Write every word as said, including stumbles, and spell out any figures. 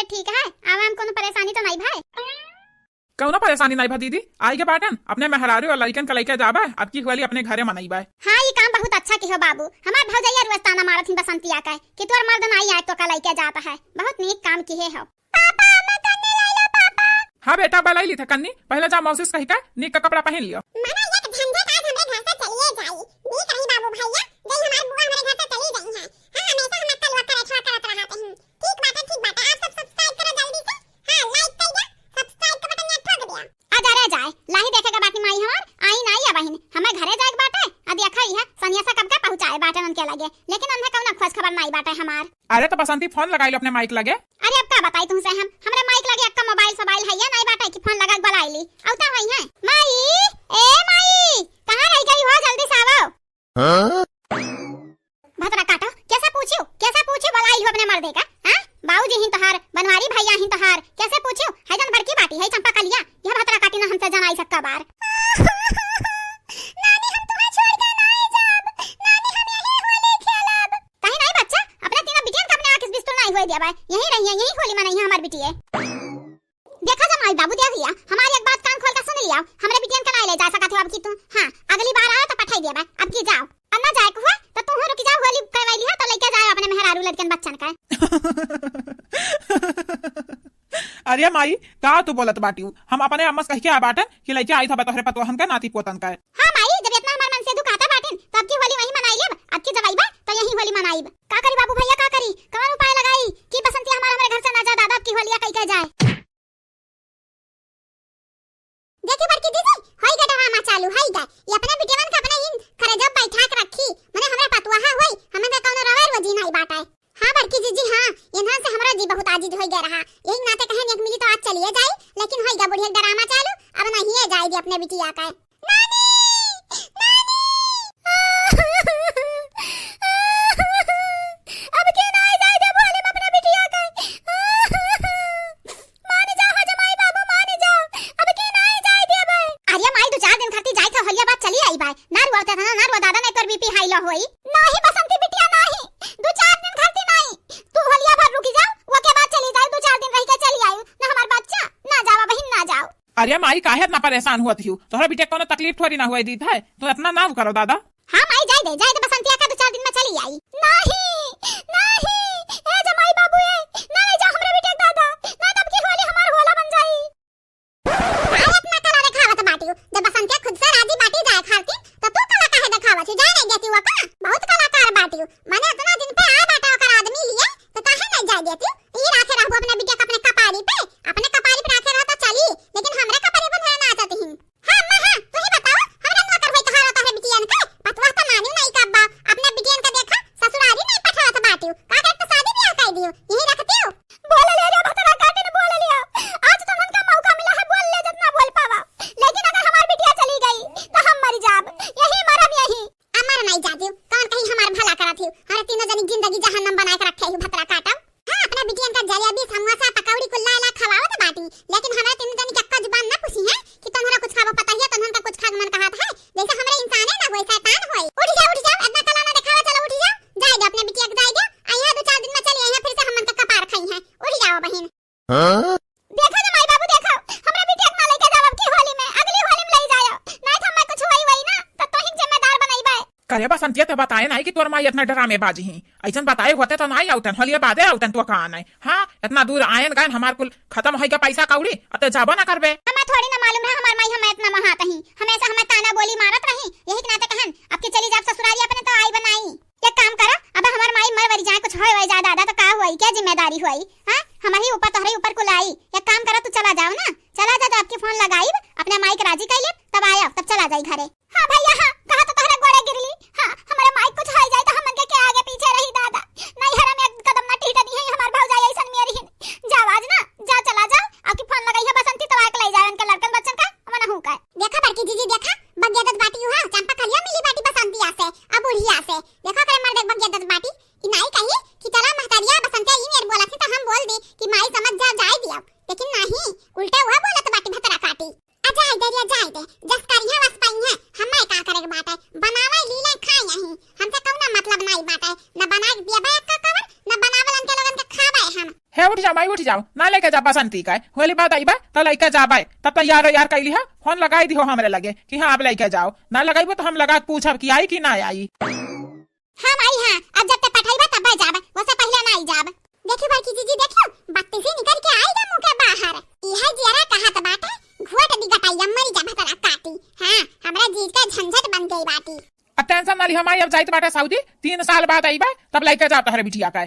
ठीक है, आवा, हम कोनो परेशानी तो नाई भाई। कौनो परेशानी नाई भा दीदी, आई के बाटन, अपने मेहरारू और लइकन के लइके जाबे, अब की होली अपने घरे मनइबे। हाँ, ई काम बहुत अच्छा किहो बाबू, हमार भौजैया रोज ताना मारत हिन बसंतिया के कि तोर मर्द नाई आए तो का लइके जात है, बहुत नीक काम किहे हो। पापा, हमें कन्नी लाई लो, पापा। हाँ बेटा, बलाई ली था कन्नी, पहले जा मौसी से कही के नीक का कपड़ा पहन लियो। मना एक झंझट आज हमरे घर से चलिए जाई, नीक रही बाबू भैया, गई हमार बुआ हमरे घर से चली गई है। हाँ, हमेशा हम अक्कल वक्कल अठवा करत रहते हैं। ठीक बात है, ठीक बात है, आप सब subscribe करो जल्दी से। हाँ, like कर दो, subscribe का बटन यहाँ ठोक दिया। आ जा रे जाए, लाही देखे के बाकी माई हमार, आई नाई अब बहिन, हमें घरे जाए के बाटे। आ देखा ही है, सनिया से कब के पहुँचाए बाटे उनके लगे, लेकिन उन्हें कौनो खोज खबर नाई बाटे हमार। अरे तो बसंती फोन लगाई लो अपने माई के लगे। अरे अब का बताई तुमसे हम, हमरे माई के लगे अक्का मोबाइल सोबाइल है या नाई बाटे कि फोन लगा के बुलाई ली। औता हुई है। माई, ए माई, कहाँ रह गई हो, जल्दी से आवो। हाँ? भतरा काटो, कैसे पूछियो, कैसे पूछियो, बुलाई लियो अपने मर्दे का, हाँ? बाबूजी हिन तोहार, बनवारी भैया हिन तोहार, कैसे पूछियो? है जन बड़की बाटी है चंपा कलिया, यह भतरा काटी ना हमसे जनाई सक्का बार। नानी, हम तुम्हें छोड़ के नाई जाब, नानी, हम यही होली खेलब। कहीं नाई बच्चा, अपने तीनों बिटियन का अपने आँख से बिस्तुर नाई होए दिया बाय, यहीं रहिए, यहीं होली मनइहे हमार बिटिये। देखा जा माई बाबू, देख लिया, हमारी एक बात कान खोल के सुन लिया, हमरे बिटियन के नाई ले जा सकत हो अब की तू। हाँ, अगली बार आओ तो पठाई दिया बा, अब की जाओ, अब ना जाए के हुआ तो तू हो रुक जाओ, होली करवाई लिया तो लेके जाओ अपने मेहरारू लड़कन बच्चन का। अरे माई, का तू बोलत बाटियो? हम अपने अम्मा से कह के आ बाटन कि लेके आई था तोहरे पतोहन का, नाती पोतन का। हाँ माई, जब इतना हमार मन से दुखाता बाटिन तो अब की होली वहीं मनाई लेब, अब की जब आईबा तो यहीं होली मनाईब। का करी बाबू भैया, का करी, कौन उपाय लगाई कि बसंती हमार हमरे घर से ना जा दादा, अब की होलिया कई के जाए। देखी बड़की दीदी, होई गे ड्रामा चालू, होई गे। ये अपने बिटियवन के अपने इन खरे जब बैठा के रखी, मने हमरे पतुआहा होई, हमें तो कौनो रवे रोजी नाई बाटे। हाँ बड़की जीजी, हाँ, इन्हन से हमरा जी बहुत आजिज होई गे रहा। यही नाते कहेन एक मिली तो आज चलिए जाई, लेकिन होई गे बुढ़िया ड्रामा चालू, अब नहीं है जाई दी अपने बिटिया का। नानी! नानी! अब के नाई जाए देबो होली में अपने बिटिया के। मान जा हो जमाई बाबू, मान जा। अब के नाई जाए देबे। अरे माई, दो चार दिन खातिर जाए के होलिया बाद चली आई बाय। ना रुआ दादा, ना, ना रुआ दादा, नहीं तोर बीपी हाई लो होई। नाही बसंती बिटिया, नाही। दो चार दिन खातिर नाही। तू होलिया भर रुकी जा, ओके बाद चली जाए, दो चार दिन रह के चली आई। ना हमार बच्चा, ना जावा बहिन, ना जाओ। अरे माई, काहे इतना परेशान हुआ थी? तोहरा बिटिया कोनो तकलीफ थोड़ी ना हुआ दीत है, तू इतना ना करो दादा। हाँ माई, जाए दे, जाए दे बसंतिया का, दो चार दिन में चली आई। नाही, नाही, ए जमाई बाबू ए, ना ले जा हमरे बिटिया के दादा, ना तब की होली हमार होला बन जाई। काहे इतना कला देखावत बाटियो? जब बसंतिया खुद से राजी बाटी जाए खातिर, तो तू कला काहे देखावत हो? जाए नहीं देती वो का? बहुत कलाकार बाटियो, माने इतना दिन पे आ बाटा ओकर आदमी लिए, तो काहे नहीं जाए देती? ई राखे रहबो अपने बिटिया के अपने कपारी पे, अपने कपारी पे राखे रहो तो चली, लेकिन हमरे कपारी पे ना नाचत ही। हाँ अम्मा, हाँ, तू ही बताओ, हमरा नौकर होई कहाँ रहता है बिटियन के? पतवा तो मानियो नहीं का अब्बा, अपने बिटियन के देखा, ससुरारी नहीं पठावत बाटियो, का करे तो शादी ब्याह कर दियो, यही रखती हो? बोल ले रे भतरा काटिन, बोल लिया, आज तो उनका मौका मिला है, बोल ले जितना बोल पावा, लेकिन अगर हमार बिटिया चली गई तो हम मर जाब, यही मरब यही। अमर नहीं जाती, कौन कहीं हमार भला करत ही, हमारे तीनों जनी जिंदगी जहन्नम बना के रखे ही भतरा काटब। हाँ, अपने बिटियन का जलेबी, समोसा, पकौड़ी कुल्ला इला खवावत बाटी, लेकिन हमरा तीन जनी के एक्का जुबान ना पूछी है कि तोहरा कुछ खाबो पता है, तोहन का कुछ खाए के मन कहत है, जैसे हमरे इंसाने ना होए, शैतान होए। उठ जा, उठ जा, इतना कला ना देखावा, चलो उठ जा, जाए दे अपने बिटिया के, जाए दे, आ यहाँ दो चार दिन में चली आई है, फिर से हमन का कपार खाई है, उठ जाओ बहिन। हाँ? देखो ना माई बाबू, देखो, हमरा बिटिया के ना लेके जाओ अब की होली में, अगली होली में ले जाओ, नहीं तो हमें कुछ होई वही ना, तो तोहिन जिम्मेदार बनइबे। करे बसंतिया, ते बताए नाई कि तोर माई इतना ड्रामेबाज ही। ऐसन बताए होते तो नाई आउतन, होलिया बादे आउतन तो कहाँ नाई। हाँ, इतना दूर आयन गयन, हमार कुल खत्म होई गा पैसा कौड़ी, अब ते जाबो ना करबे। हमें थोड़ी ना मालूम है हमार माई हमें इतना महात ही। हमेशा हमें ताना बोली मारत रही, यही के नाते कहन, अब के चली जाब ससुरारी अपने तो आई बनाई। एक काम करा, अब हमार माई मर वरी जाए, कुछ होए वोए जाए दादा, तो का हुई, क्या जिम्मेदारी हुई? हाँ, हमारी ऊपर तोहरे ऊपर कुल आई। एक काम करा, तू चला जाओ ना, चला जा, तो आपकी फोन लगाई, अपने माई के राजी कर ले, तब आया, तब चला जाई घरे। हाँ भैया, हाँ, कहा तो तोहरे गोड़े गिरली। हाँ, हमारे माई कुछ हो जाए तो हमन के, के आगे पीछे रही दादा। नैहरा में एक कदम ना टीटा दी है हमार भौजाई ऐसन मेरी हिन। जाओ आज ना, जा चला जाओ, आपकी फोन लगाई है बसंती तो आके ले जाओ इनके लड़कन बच्चन का, मना हूँ का। देखा बड़की जीजी, देखा, बगियादत बाटी हुआ, चंपा कलिया मिली बाटी बसंतिया से, अब बुढ़िया से। देखा करे मर्दे बगियादत बाटी, ई नाई कही कि चला महतारिया बसंतिया ई मेर बोला थी तो हम बोल दी कि माई समझ जा, जाए दिया, लेकिन नहीं, उल्टा हुआ बोलत बाटी भतरा काटी। आ जाए दे रे, जाए दे, जस करिहे वस पाइहे, हमें का करे के बाटे, बनावे लीले खाए यहीं, हमसे कौनो मतलब नाई बाटे, न बनाए के दिया बा एक्का कवर, न बनावलन के लोगन के खावे हम। हे उठ तमाई उठ जाओ, ना लइके जा बसंती का। होली बाद अइबा त लइके जाबे। तब तैयार यार कइली है, फोन लगाई दिहो हमरे लगे कि हाँ, अब लइके जाओ। ना लगाइबो त हम लगा के पूछब कि आई कि ना आई। हाँ माई हाँ, अब जब ते पठइबा तब जाब, वसे पहिले ना आई जाब। देखियो बड़की जीजी, देखियो बत्तीसी निकल के आइगा मुँह के बाहर। इहे जियरा कहत बाटे, घोट दी गटैया मरी जा भतरा काटी। हाँ, हमरा जीज का झंझट बन गई बाटी। अब टेंशन ना लिहो माई, अब जाइत बाटे सऊदी, तीन साल बाद अइबा, तब लइके जाब तहरे बिटिया का।